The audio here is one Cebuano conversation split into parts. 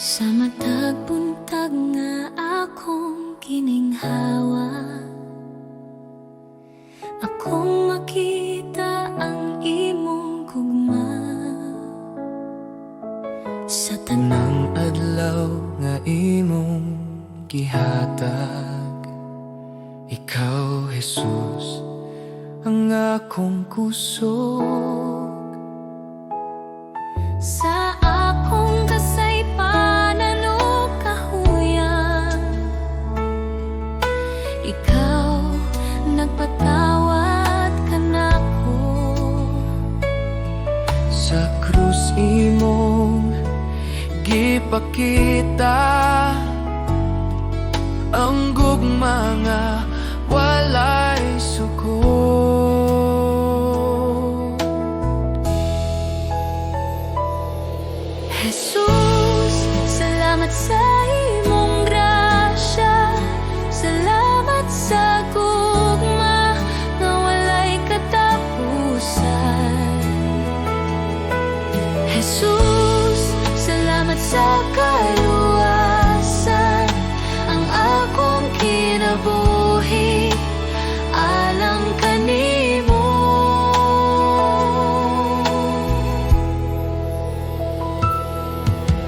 Sa matag buntag nga akong gininhawa, akong makita ang imong gugma. Sa Tanang adlaw nga imong gihatag, ikaw, Jesus, ang akong kusog. Sa akong kasaypanan ug kahuyang, ikaw nagpatawad kanako. Sa krus imong gipakita ang gugma nga walay sukod. Jesus, salamat sa imong grasya. Salamat sa gugma nga walay katapusan. Jesus, salamat sa kaluwasan. Ang akong kinabuhi alang kanimo.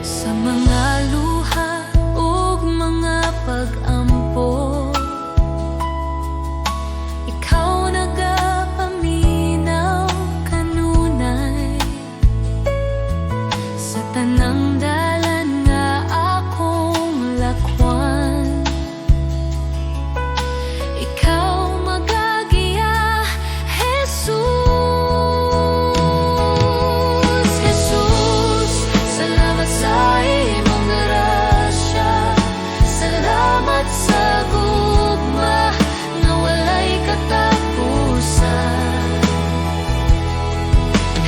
Sa mga luha ug mga pag-ampo, ikaw nagapaminaw kanunay. Sa tanang dalan nga akong lakwan, ikaw magagiya, Jesus. Jesus, salamat sa imong grasya. Salamat sa gugma nga walay katapusan.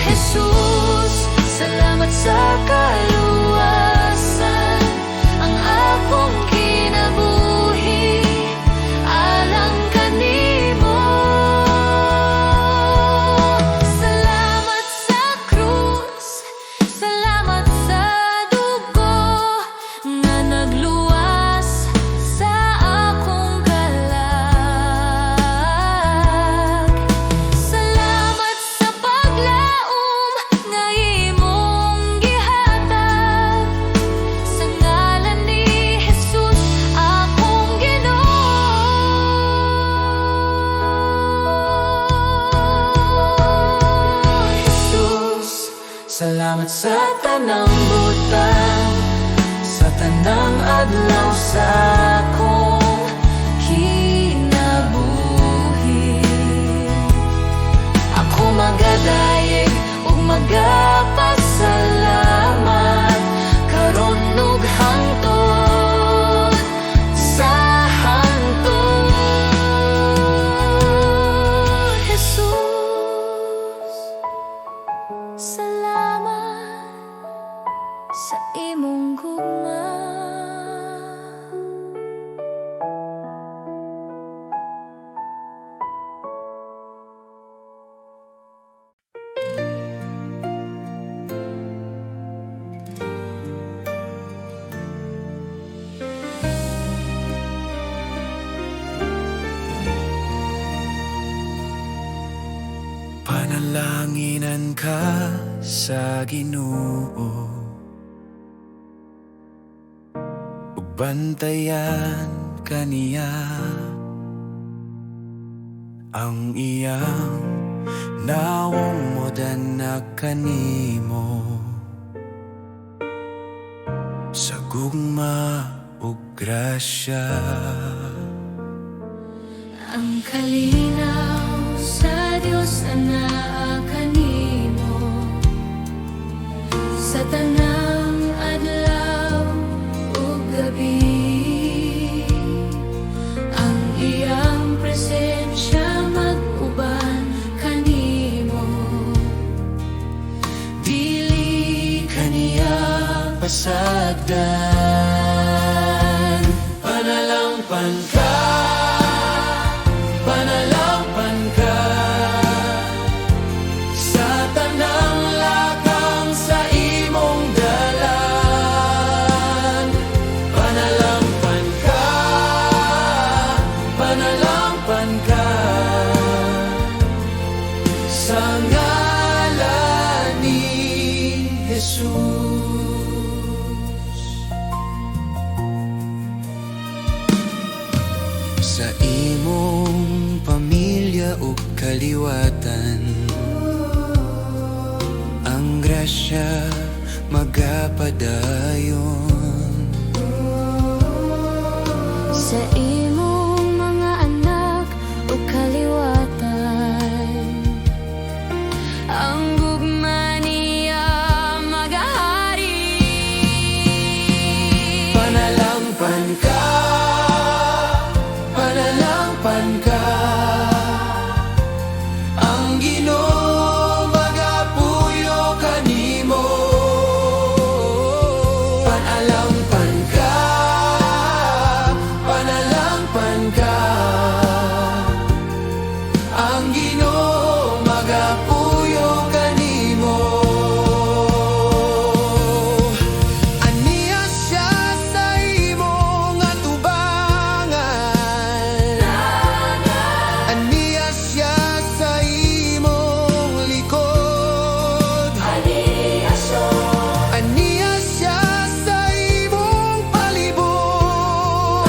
Jesus, salamat sa kaluwasan. Ang akong kinabuhi alang kanimo. Salamat sa krus, salamat sa dugo nga nagluwas sa akong kalag. Salamat sa paglaom nga imong gihatag. Sa ngalan ni Jesus, akong Ginoo. Jesus, salamat sa tanang butang, sa tanang adlaw sa akong kinabuhi. Ako magadayeg ug magapasalamat karon ug hangtod sa hangtod. Jesus, salamat sa imong gugma. Panalanginan ka sa Ginoo ug bantayan ka niya. Ang iyang nawong modanag kanimo sa gugma ug grasya. Ang kalinaw sa Dios anaa kanimo sa tanang adlaw ug gabi. Ang iyang presensya mag-uban kanimo. Dili kaniya pasagdan. Panalangpan ka, panalangpan ka sa tanang lakang sa imong dalan. Sa imong pamilya ug kaliwatan, ang grasya magapadayon. Sa imong mga anak ug kaliwatan, ang gugma niya magahari. Panalangpan ka, panalangpan ka. Ang Ginoo magapuyo kanimo. Panalangpan ka, panalangpan ka. Ang Ginoo magapuyo kanimo. Aniya siya sa imong atubangan. Aniya siya sa imong likod. Aniya siya sa imong palibot.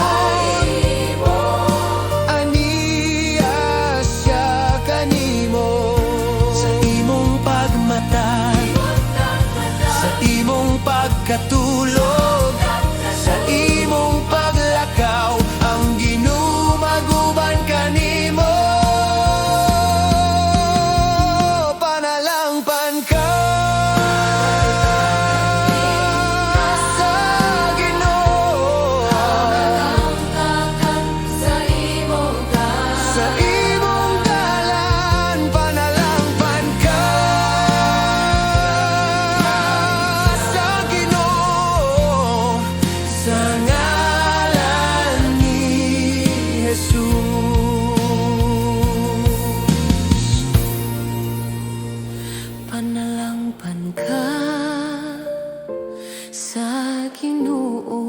Aniya siya kanimo. Sa imong pagmata, sa imong pagkatulog, sa imong paglakaw, ang Ginoo maguban kanimo. Panalangpan ka sa Ginoo. Sa imong Sa imong dalan, panalangpan ka sa Ginoo. Sa ngalan ni Jesus. Panalangpan ka sa Ginoo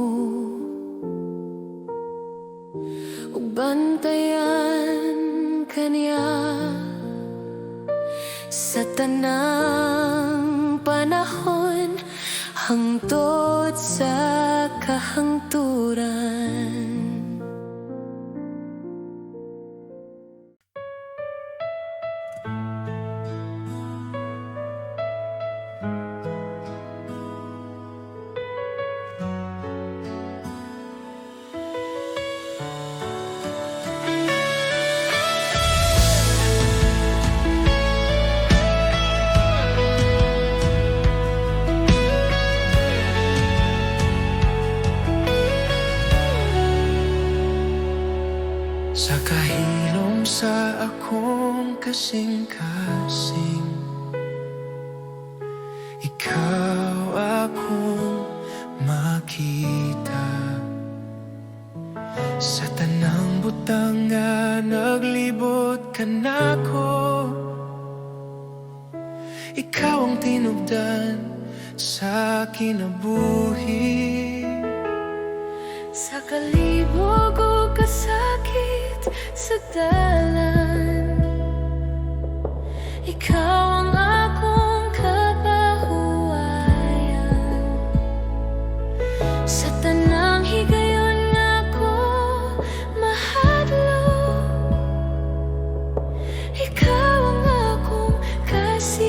ug bantayan ka niya sa tanang panahon hangtod sa kahangturan. Sa kahilom sa akong kasing-kasing, ikaw akong makita. Sa tanang butang nga naglibot kanako, ikaw ang tinubdan sa kinabuhi. Sa kalibog o kasakit sa dalan, ikaw ang akong kapahuwayan. Sa tanang higayon nga ako mahadlok, ikaw ang akong kasiguruhan.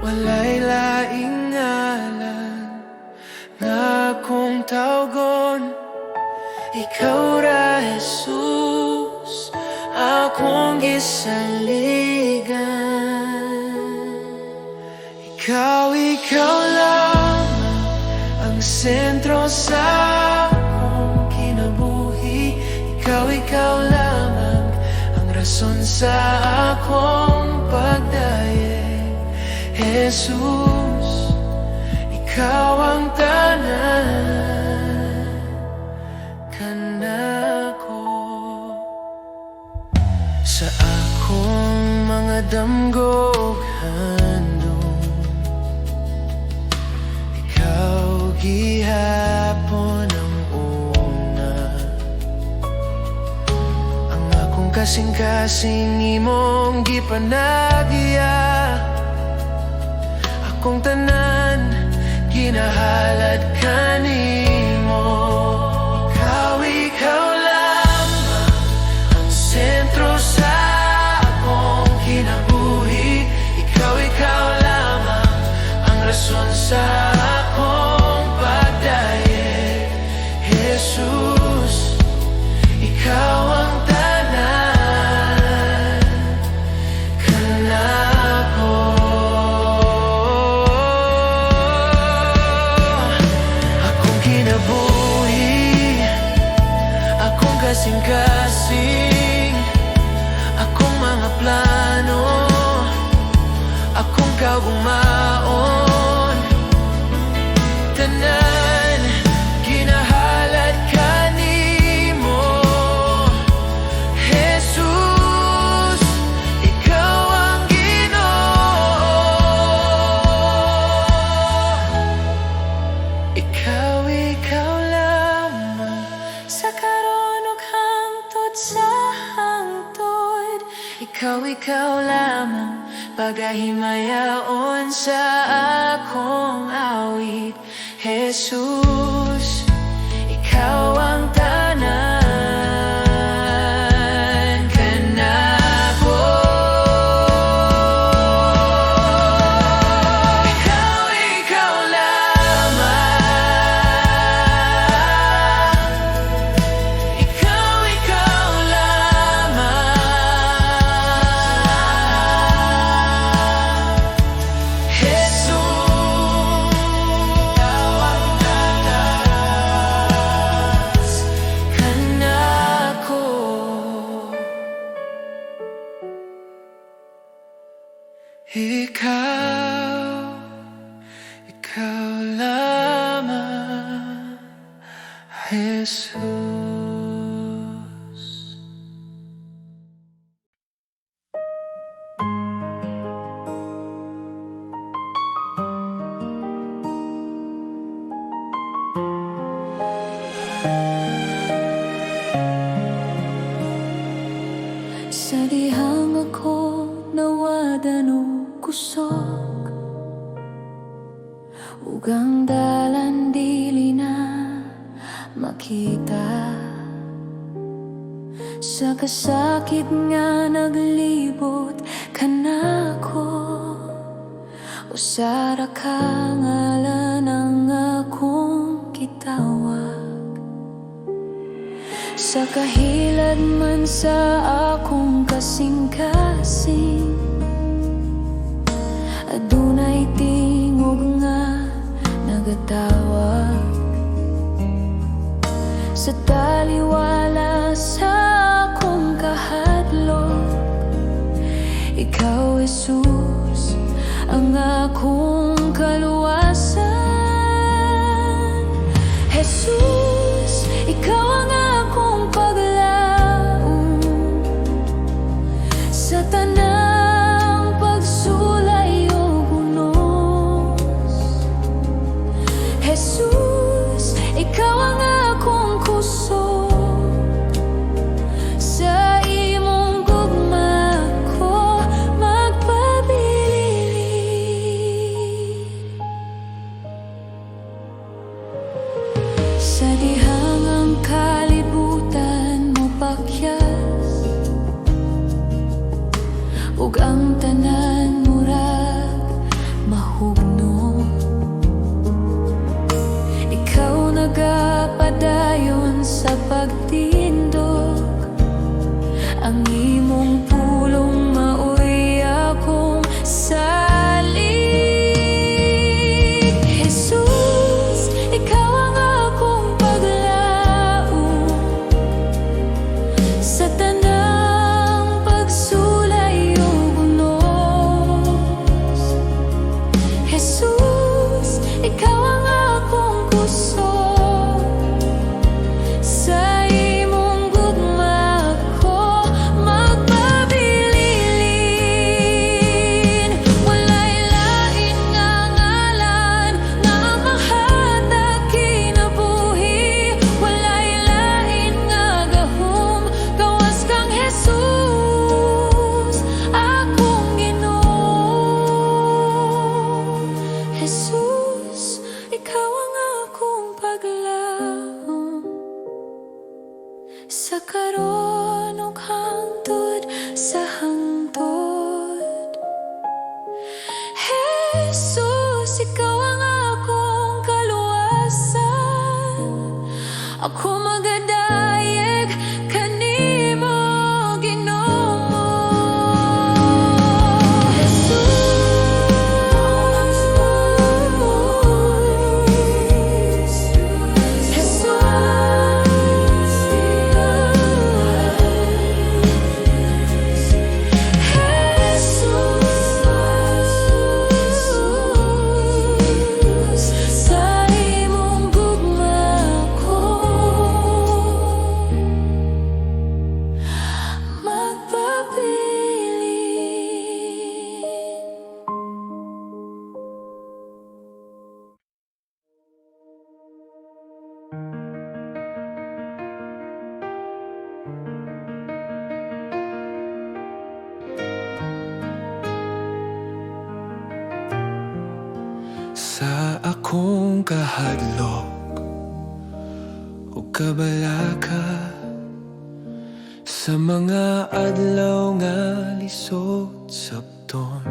Walay laing ngalan nga akong tawgon. Ikaw ra, Jesus, akong gisaligan. Ikaw, ikaw lamang ang sentro sa akong kinabuhi. Ikaw, ikaw lamang ang rason sa akong pagdayeg. Jesus, ikaw ang tanan kanako. Sa akong mga damgo ug handom, ikaw gihapon ang una. Ang akong kasing-kasing imong gipanagya. Akong tanan ginahalad kanimo. Ikaw, ikaw lamang ang sentro sa akong kinabuhi. Ikaw, ikaw lamang ang rason sa akong pagdayeg. Jesus, ikaw ang tanan kanako. Akong kinabuhi, akong kasing-kasing, akong mga plano, akong kaugmaon, tanan ginahalad kanimo. Jesus, ikaw ang Ginoo. Ikaw, ikaw lamang. Sa karon ug hangtod sa hangtod. Ikaw, ikaw lamang. Pagahimayaon sa akong awit. Jesus, ikaw ang tanan kanako. Ikaw, ikaw lamang. Ikaw, ikaw lamang. Jesus, ikaw ang tanan kanako. Ikaw, ikaw lamang, Jesus. Sa dihang ako nawad-an og kusog ug ang dalan dili na makita, sa kasakit nga naglibot kanako, usa ra ka ngalan ang akong gitawag. Sa kahilad man sa akong kasing-kasing, adunay tingog nga nagatawag. Sa taliwala sa akong kahadlok, ikaw, Jesus, ang akong kaluwasan. Jesus, ikaw ang akong paglaom sa tanang pagsulay ug unos. Jesus, ikaw ang akong kusog. Sa imong gugma ko magpabilin. Sa dihang ang kalibutan mopakyas ug ang tanan murag mahugno, ikaw nagapadayon sa pagtindog. Ang imong pulong maoy akong salig. Jesus, ikaw ang akong paglaom sa tanang pagsulay ug unos. Jesus, ikaw ang akong kusog. Sa imong gugma ko magpabilin. Walay lain nga ngalan nga mahatag kinabuhi. Walay lain nga gahom gawas kang Jesus, akong Ginoo. Jesus, ikaw. Sa akong kahadlok ug kabalaka, sa mga adlaw nga lisod sabton,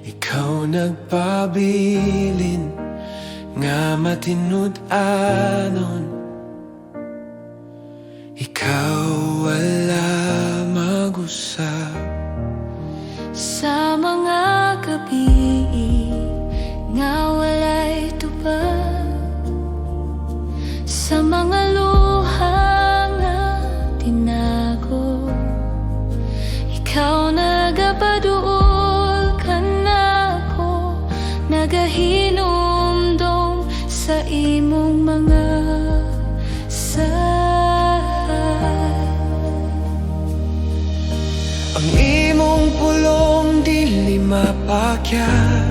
ikaw nagpabilin nga matinud-anon. Ikaw wala mag-usab. Sa mga gabi nga walay tubag, sa mga luha nga tinago, ikaw nagapaduol kanako, nagahinumdom sa imong mga saad. Ang imong pulong dili mapakyas,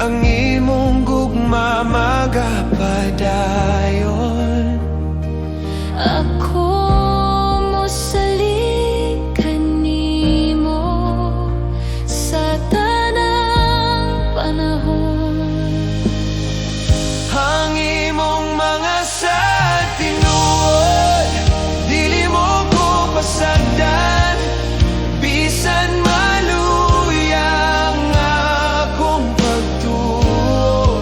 ang imong gugma magapadayon. Ako mosalig kanimo sa tanang panahon. Ang imong mga saad tinuod, dili mo ko pasagdan. Bisan maluya ang akong pagtuo,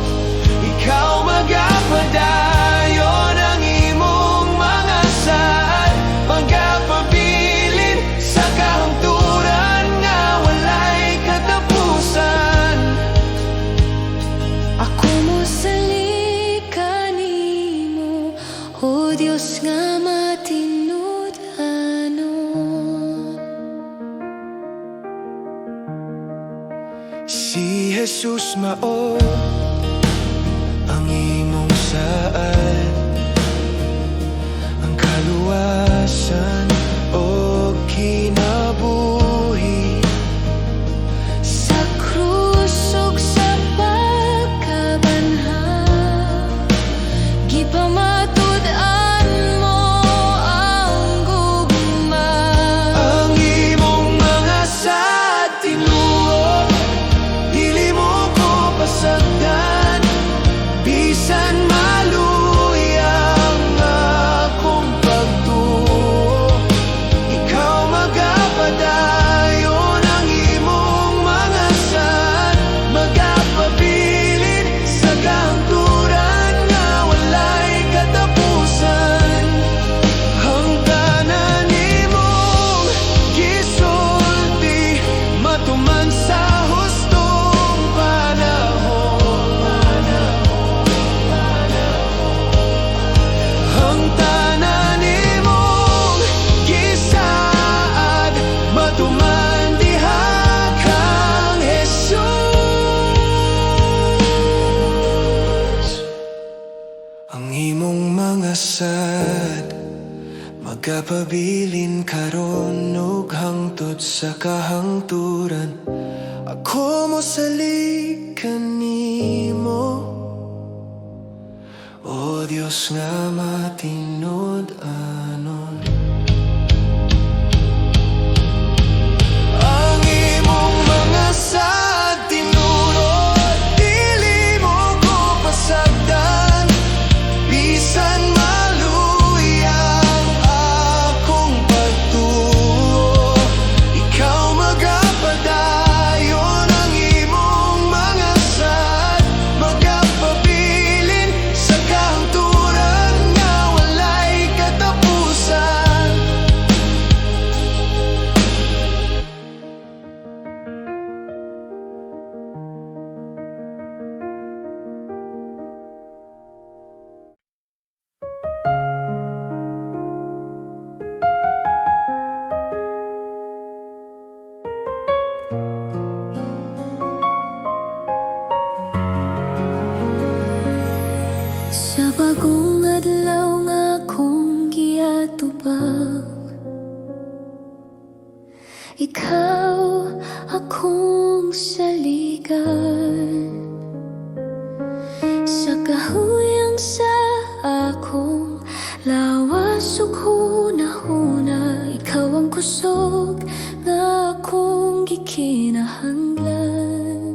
ikaw magapadayon. Ang imong mga saad magapabilin sa kahangturan nga walay katapusan. Ako mosalig kanimo, O Dios nga matinud-anon. Si Jesus mao ang imong saad, ang kaluwasan ug kinabuhi. Sa krus ug sa pagkabanhaw, gipamatud-an mo ang gugma. Ang imong mga saad tinuod, dili mo ko pasagdan. Bisan maluya ang akong pagtuo, ikaw magapadayon. Ang imong mga saad magapabilin sa kahangturan nga walay katapusan. Ang tanan imong gisulti matuman sa hustong panahon. Ang tanan imong gisaad matuman diha kang Jesus. Ang imong mga saad magapabilin karon ug hangtod sa kahangturan. Ako mosalig kanimo, O Dios nga matinud-anon. Ang imong mga saad tinuod, dili mo ko pasagdan. Bisan maluya ang akong pagtuo, ikaw magapadayon. Ang imong mga saad magapabilin sa kahangturan nga walay katapusan. Sa bagong adlaw nga akong giatubang, ikaw akong saligan. Sa kahuyang sa akong lawas ug hunahuna, ikaw ang kusog nga akong gikinahanglan.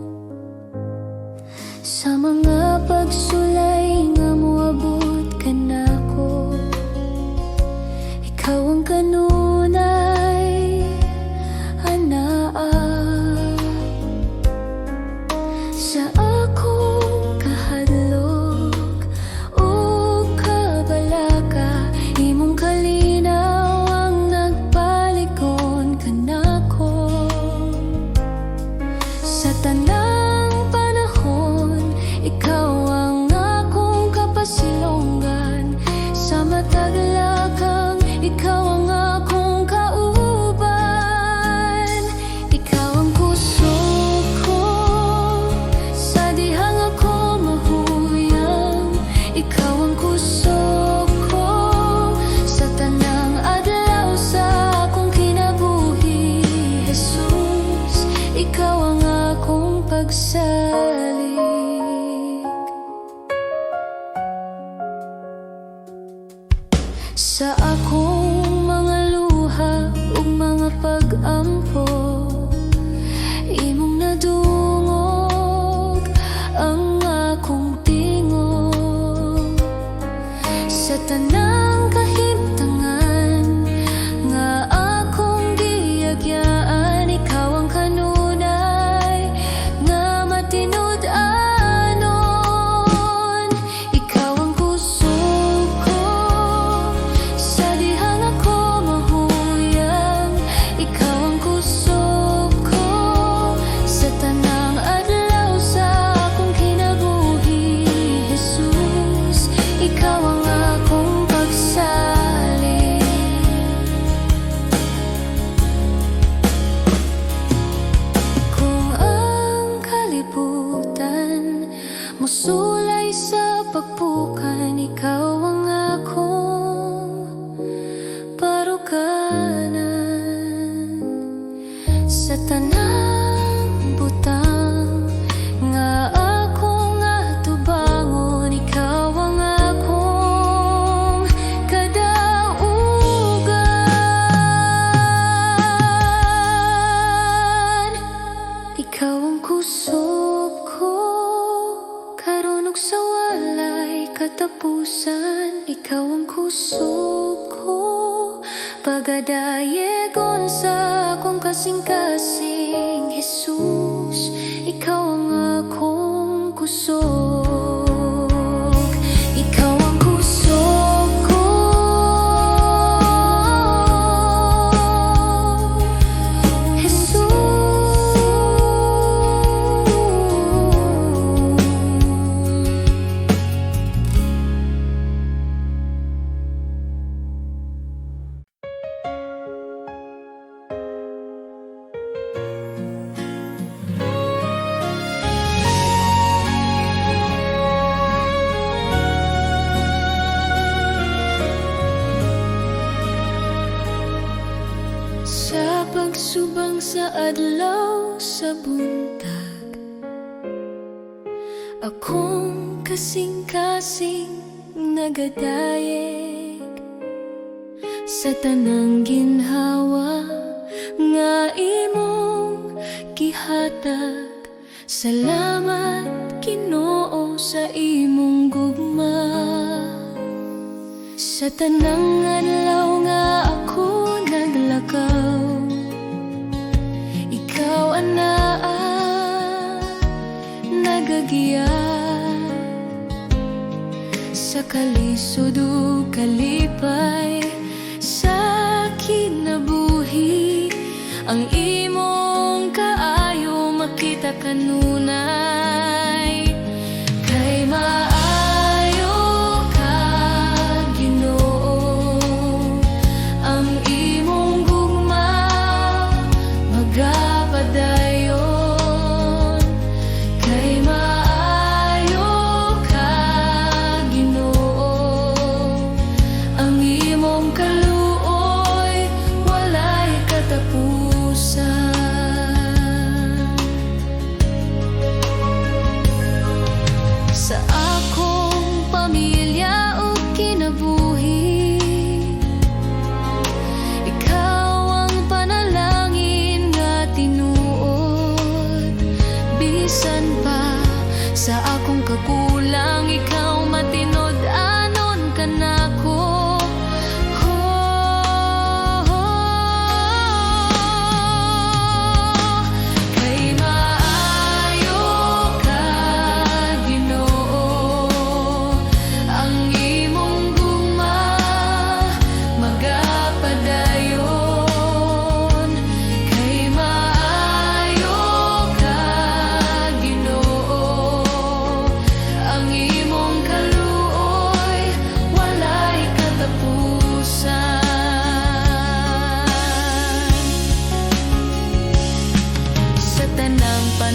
Sa mga pagsulay nga moabot kanako, ikaw ang kanunay anaa. Sa akong kahadlok ug kabalaka, imong kalinaw ang nagpalig-on kanako. Sa tanang panahon, ikaw ang akong kapasilongan. Sa matag lakang, ikaw ang akong kauban. Ikaw ang kusog ko sa dihang ako mahuyang. Ikaw ang kusog ko sa tanang adlaw sa akong kinabuhi. Jesus, ikaw ang akong pagsalig. Sa akong mga luha ug mga pag-ampo, imong nadungog ang akong tingog. Sa tanang kahimtangan nga akong giagyaan, ikaw ang kanunay nga matinud-anon. Ikaw ang kusog ko sa dihang ako mahuyang. Ikaw ang kusog ko sa tanang adlaw sa akong kinabuhi. Jesus, ikaw ang akong pagsalig. Kung ang kalibutan musulay sa pagpukan, ikaw ang akong baruganan. Sa tanang butang nga akong atubangon, ikaw ang akong kadaugan. Ikaw ang kusog ko karon ug sa walay katapusan. Ikaw ang kusog ko pagadayegon sa akong kasing-kasing. Jesus, ikaw ang akong kusog. Ikaw ang kusog ko, Jesus. Sa pagsubang sa adlaw sa buntag, akong kasing-kasing nagadayeg sa tanang ginhawa nga imong gihatag. Salamat, Ginoo, sa imong gugma. Sa tanang adlaw nga ako naglakaw, ikaw anaa nagagiya. Sa kalisod ug kalipay sa kinabuhi, ang imong kaayo makita kanunay. Kay maayo ka, Ginoo. Ang imong gugma magapadayon. Kay maayo ka, Ginoo. Ang imong kaluoy walay katapusan. Sa akong pamilya ug kinabuhi, ikaw ang panalangin nga tinuod. Bisan pa sa akong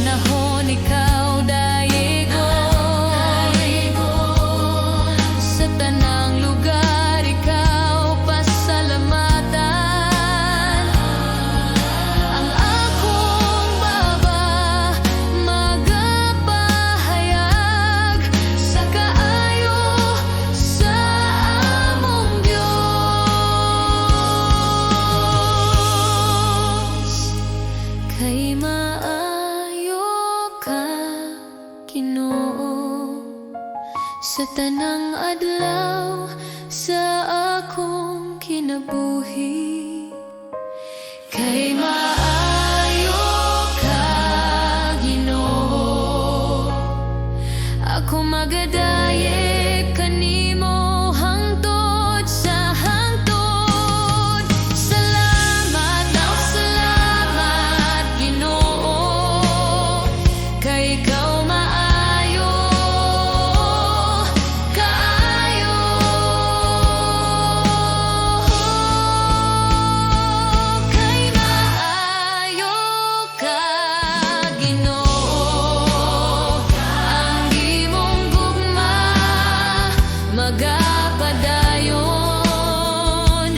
Panahon ikaw daygon. Sa tanang lugar ikaw pasalamatan. Ang akong baba magapahayag sa kaayo sa among Diyos. Kay maayo ka, Ginoo, sa tanang adlaw sa akong kinabuhi. Kay maayo ka, Ginoo. Ako magadayeg kanimo hangtod sa hangtod. Salamat daw, salamat, Ginoo, kay ikaw maayo kaayo. Kay maayo ka, Ginoo. Ang imong gugma magapadayon.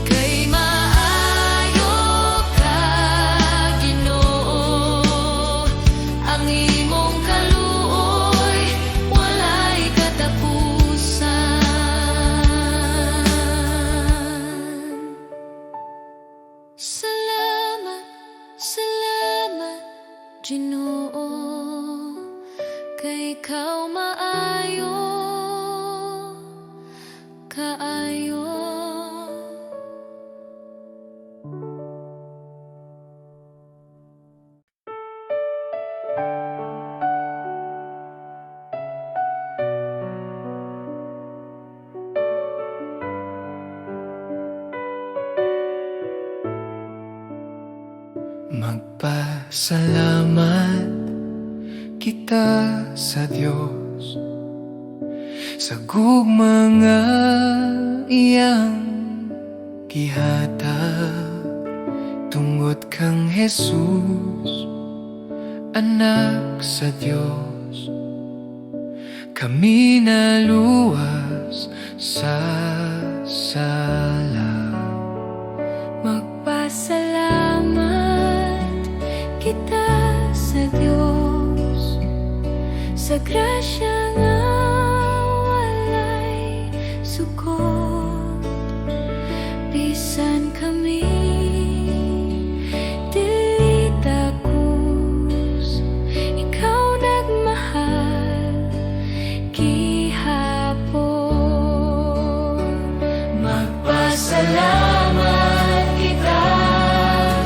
Kay maayo ka, Ginoo. Ang imong kaluoy walay katapusan. Salamat, salamat, Ginoo, kay ikaw maayo kaayo. Magpasalamat kita sa Dios sa gugma nga iyang gihatag tungod kang Jesus, anak sa Dios, kami naluwas sa sala. Magpasalamat kita sa Diyos sa grasya nga walay sukod. Bisan kami dili takos, ikaw nagmahal gihapon. Magpasalamat kita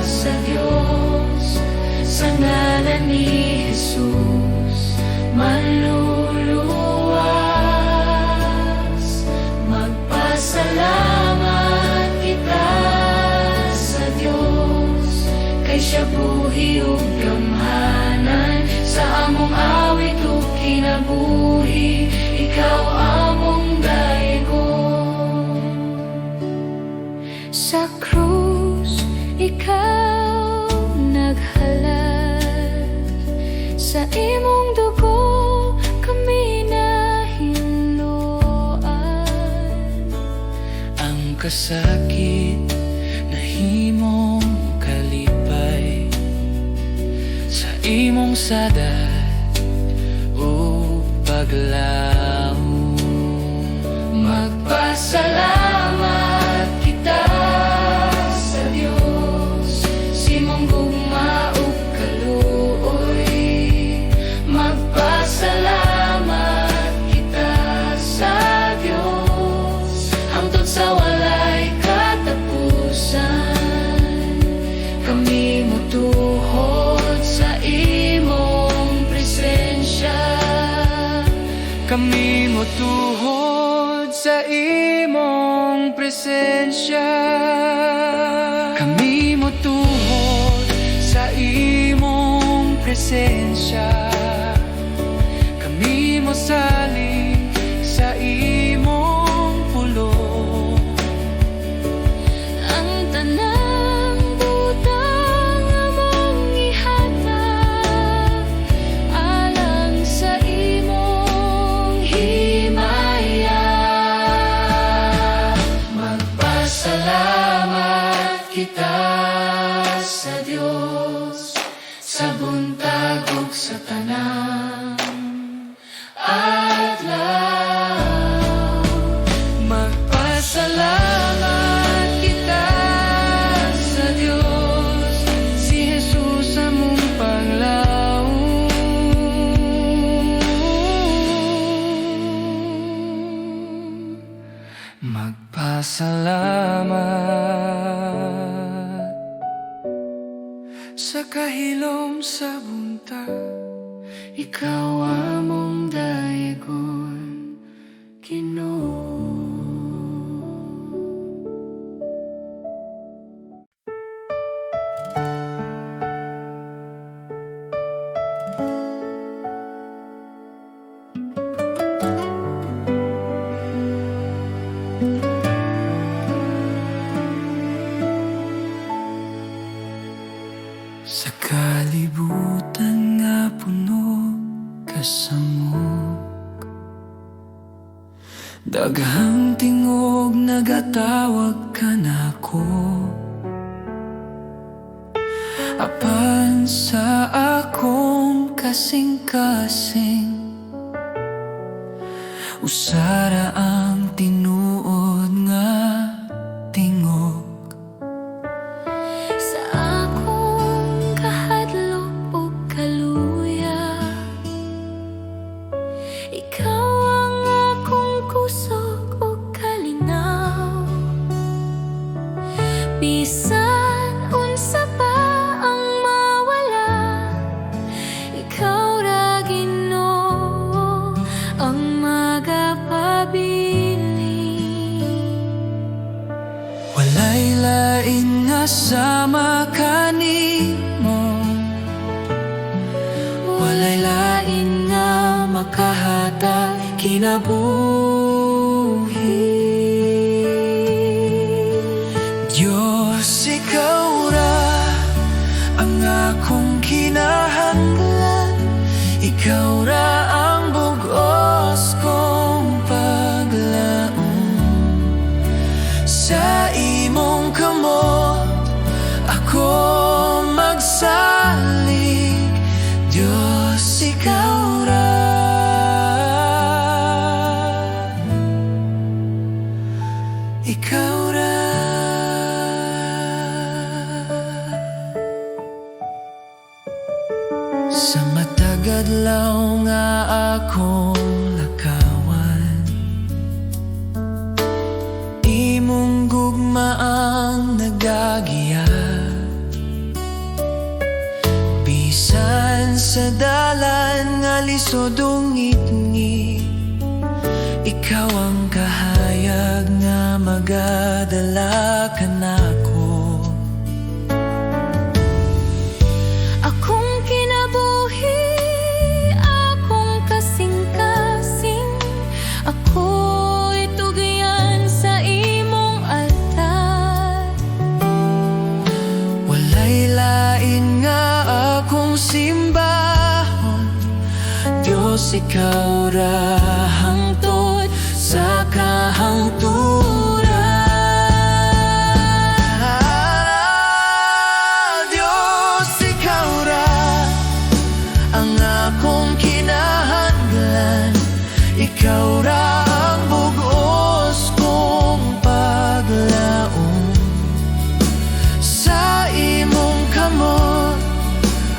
sa Diyos sa ngalan ni Jesus manluluwas. Magpasalamat kita sa Diyos kay siya buhi ug gamhanan. Sa among awit ug kinabuhi, ikaw among daygon. Sa krus ikaw naghalad. Sa imong dugo kami nahinloan. Ang kasakit nahimong kalipay sa imong sada ug paglaom. Magpasalamat kita sa Diyos sa imong gugma ug kaluoy. Magpasalamat kita sa Diyos hangtod sa walay katapusan. Kami mutuhod sa imong presensya. Kami motuhod sa imong presensya. Kami motuhod sa imong presensya. Kami mosalig sa imong pulong. Ang tanang butang among ihatag. Salamat sa kahilom sa buntag. Ikaw among daygon, Ginoo. Sa kalibutan nga puno kasamok, daghang tingog nagatawag kanako. Apan sa akong kasing-kasing, usa ra ang tinuod nga tingog. Sa akong kahadlok ug kaluya, ikaw ang akong kusog ug kalinaw. Bisan unsa pa ang mawala, ikaw ra, Ginoo, ang magapabilin. Walay lain nga sama kanimo, walay lain nga makahatag kinabuhi. Diyos, ikaw ra ang akong kinahanglan. Ikaw ra ang bug-os kong paglaom. Sa imong kamot ako magsalig. Diyos, ikaw ra. Ikaw ra. Sa matag adlaw nga akong lakawan, imong gugma ang nagagiya. Bisan sa dalan nga lisod ug ngitngit, ikaw ang kahayag nga magadala kanako. Akong kinabuhi, akong kasing-kasing, ako'y tugyan sa imong altar. Walay lain nga akong simbahon. Diyos, ikaw ra hangtod sa kahangturan. Diyos, ikaw ra ang akong kinahanglan. Ikaw ra ang bug-os kong paglaom. Sa imong kamot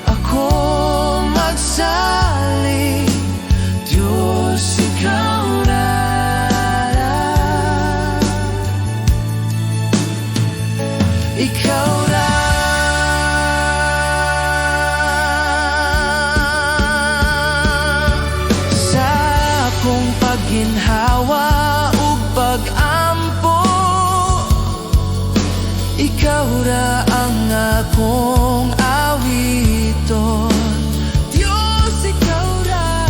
ako magsalig. Diyos, ikaw ra. Ikaw ra. Sa akong pagginhawa ug pag-ampo, ikaw ra ang akong awiton. Diyos, ikaw ra.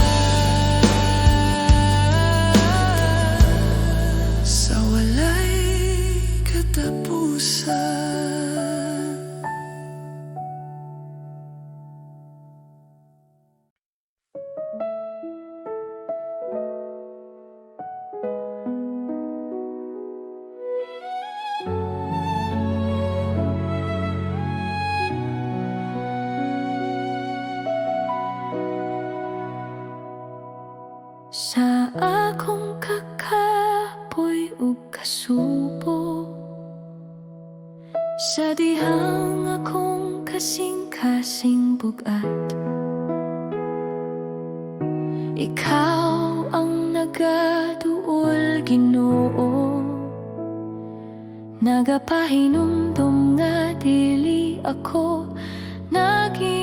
Sa walay katapusan. Sa akong kakapoy ug kasubo, sa dihang akong kasing-kasing bugat, ikaw ang nagaduol, Ginoo. Nagapahinumdom nga dili ako naginusara.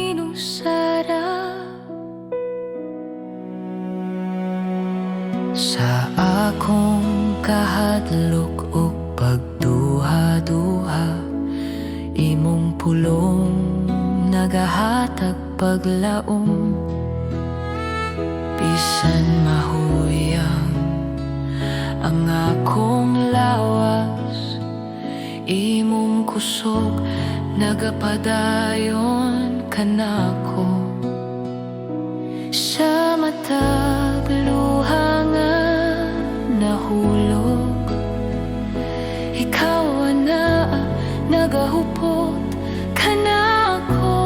Sa akong kahadlok ug pagduha-duha, imong pulong nagahatag paglaom. Bisan mahuyang ang akong lawas, imong kusog nagapadayon kanako. Sa matag luha nga nahulog, ikaw na nagahupot kanako.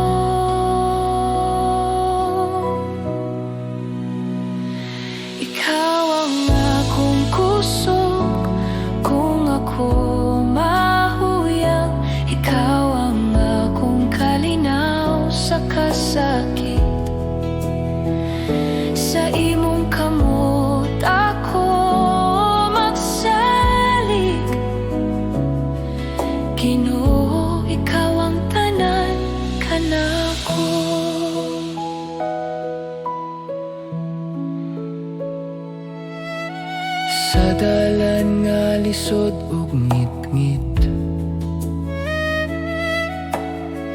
Ikaw ang akong kusog kung ako mahuyang. Ikaw ang akong kalinaw sa kasakit. Sa imong kamot ako magsalig. Ginoo, ikaw ang tanan kanako. Sa dalan nga lisod ug ngitngit,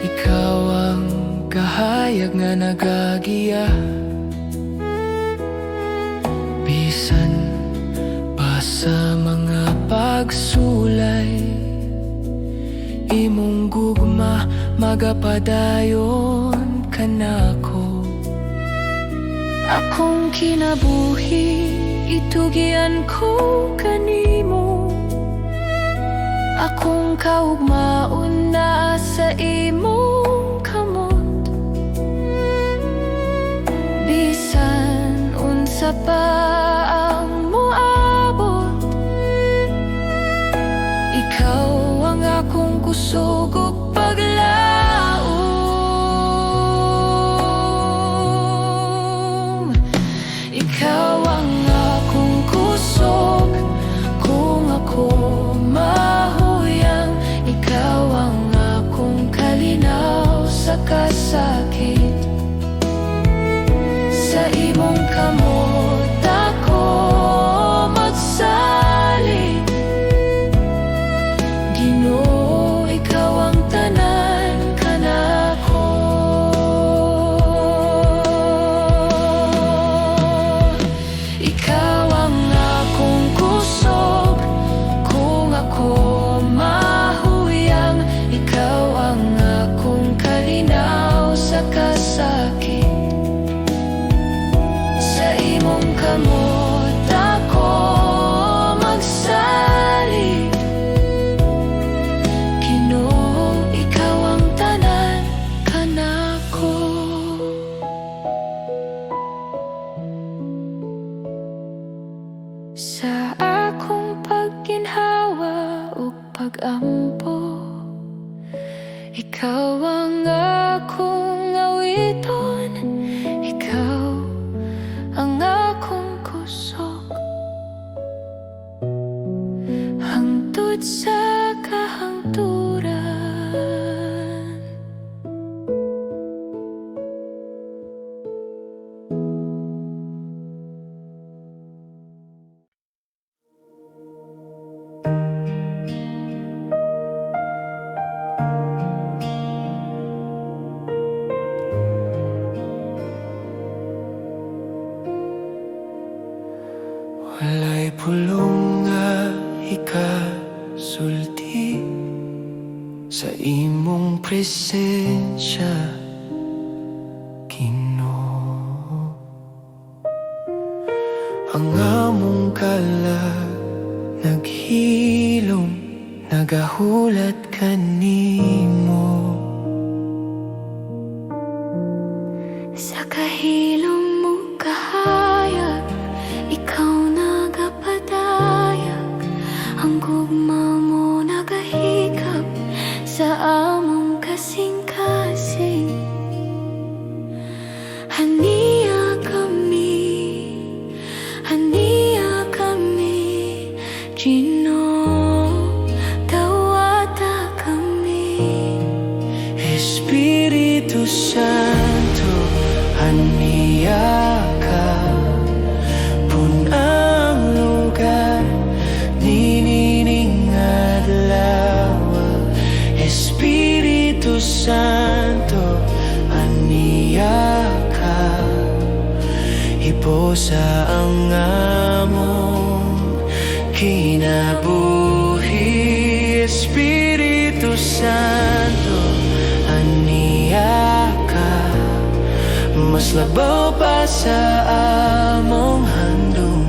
ikaw ang kahayag nga nagagiya. Bisan pa sa mga pagsulay, imong gugma magapadayon kanako. Akong kinabuhi itugyan ko kanimo. Akong kaugmaon naa sa imong kamot. Bisan unsa pa ang moabot, ikaw ang akong kusog ug paglaom. Ikaw ang akong kusog kung ako mahuyang. Ikaw ang akong kalinaw sa kasakit. Sa imong kamot ako magsalig. Ginoo, ikaw ang tanan kanako. Ikaw ang akong kusog kung ako mahuyang. Ikaw ang akong kalinaw sa kasakit. Sa imong kamot ako magsalig. Ginoo, ikaw ang tanan kanako. Sa akong pagginhawa ug pagampo, ikaw ang akong awiton. Ikaw ang akong kusog hangtod sa kahangturan. Walay pulong nga ikasulti sa imong presensya, Ginoo. Ang among kalag naghilom, nagahulat kanimo. Sa kahilom mo kahayag, ikaw nagapadayag. Ang gugma mo nagahikap sa among kasing-kasing. Ania kami, ania kami, Ginoo, tawagi. Hiposa ang among kinabuhi. Espiritu Santo, ania ka, mas labaw pa sa among handom.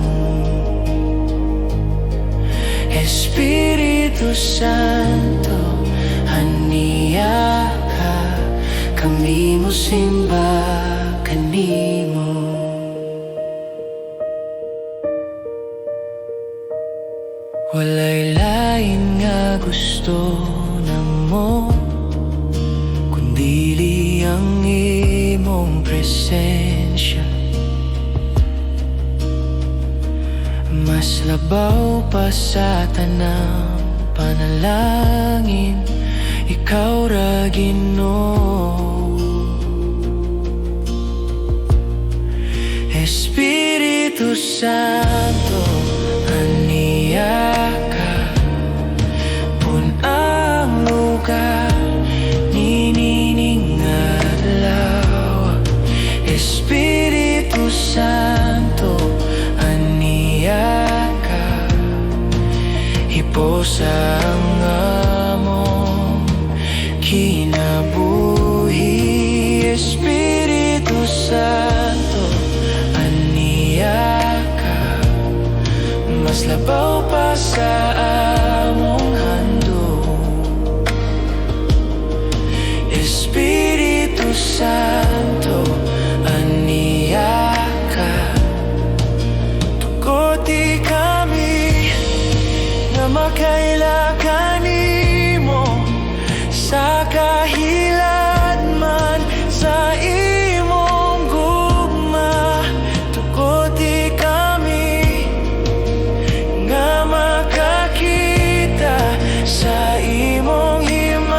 Espiritu Santo, ania ka, kami mosimba kanimo. Walay lain nga gusto namo kundili ang imong presensya. Mas labaw pa sa tanang panalangin, ikaw ra, Ginoo. Espiritu Santo, ania ka, pun-a ang lugar niining adlaw. Espiritu Santo, ania ka, hiposa ang among kinabuhi. Espiritu Santo, ania ka, mas labaw pa sa among handom. Espiritu Santo, ania ka, tugoti kami nga makaila kanimo sa kahiladman sa imong gugma. Tugoti kami nga makakita sa imong himaya.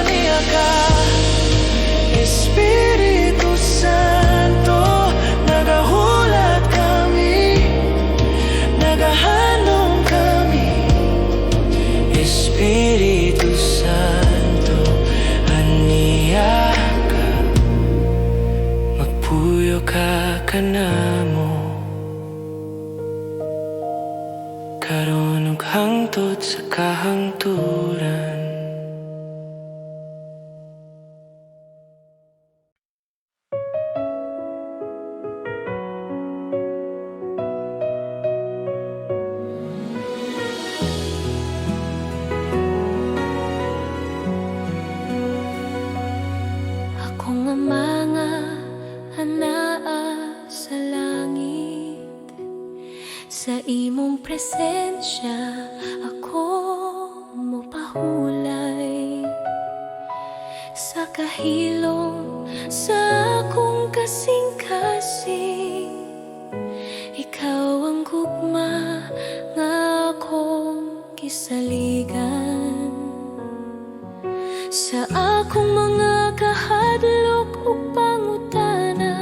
Ania ka, Espiritu Santo, nagahulat kami, nagahandom kami. Espiritu Santo, ania ka, magpuyo ka kanamo karon ug hangtod sa kahangturan. Akong Ama nga anaa sa langit, sa imong presensya ako mopahulay. Sa kahilom sa akong kasing-kasing, ikaw ang gugma nga akong gisaligan. Sa akong mga kahadlok ug pangutana,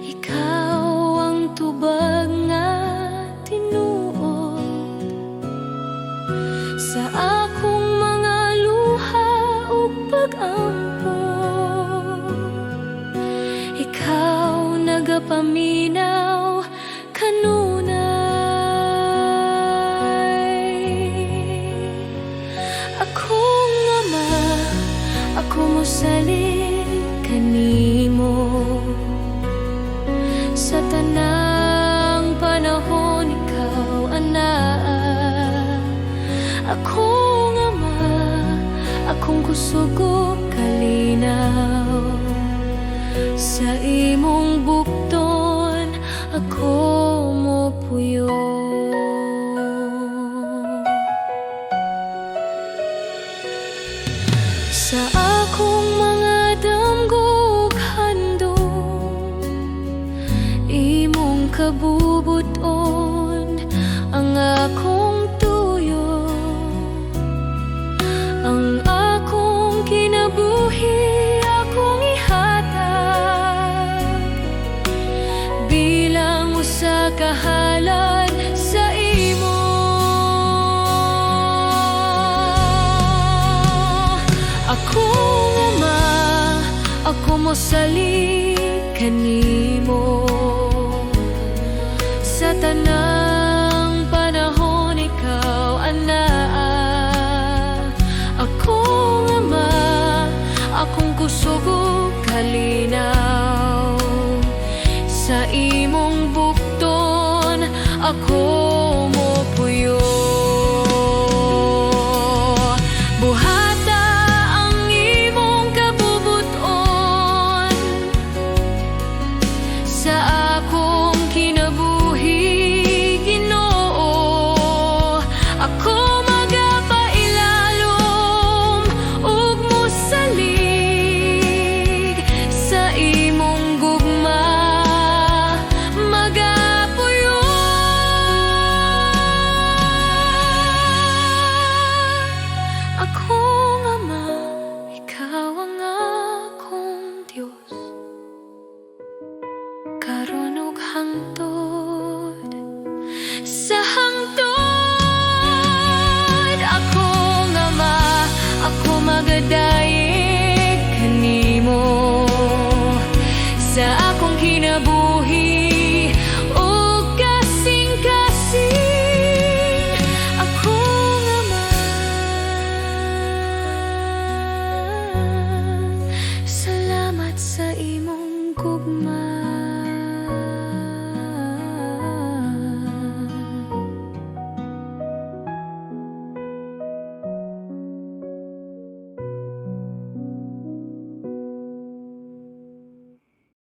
ikaw ang tubag nga tinuod. Sa akong mga luha ug pag-ampo, ikaw nagapaminaw kanunay. Akong Ama, ako mosalig kanimo. Sa tanang panahon, ikaw anaa. Akong Ama, akong kusog ug kalinaw. Sa imong bukton ako mopuyo. Sa akong mga damgo ug handom, imong kabubuton ang akong tuyo. Ang akong kinabuhi akong ihatag bilang usa ka halad sa imo. Mosalig kanimo. Sa tanang panahon, ikaw anaa. Akong Ama, akong kusog ug kalinaw. Sa imong bukton ako mopuyo. Buhata ang imong kabubut-on sa akong kinabuhi, Ginoo. Ako magapailalom ug mosalig sa imong gugma magapuyo. Akong Ama, ikaw ang akong Diyos, karon ug hangtod sa hangtod. Akong Ama, ako magadayeg kanimo sa akong kinabuhi ug kasing-kasing. Akong Ama, salamat sa imong gugma.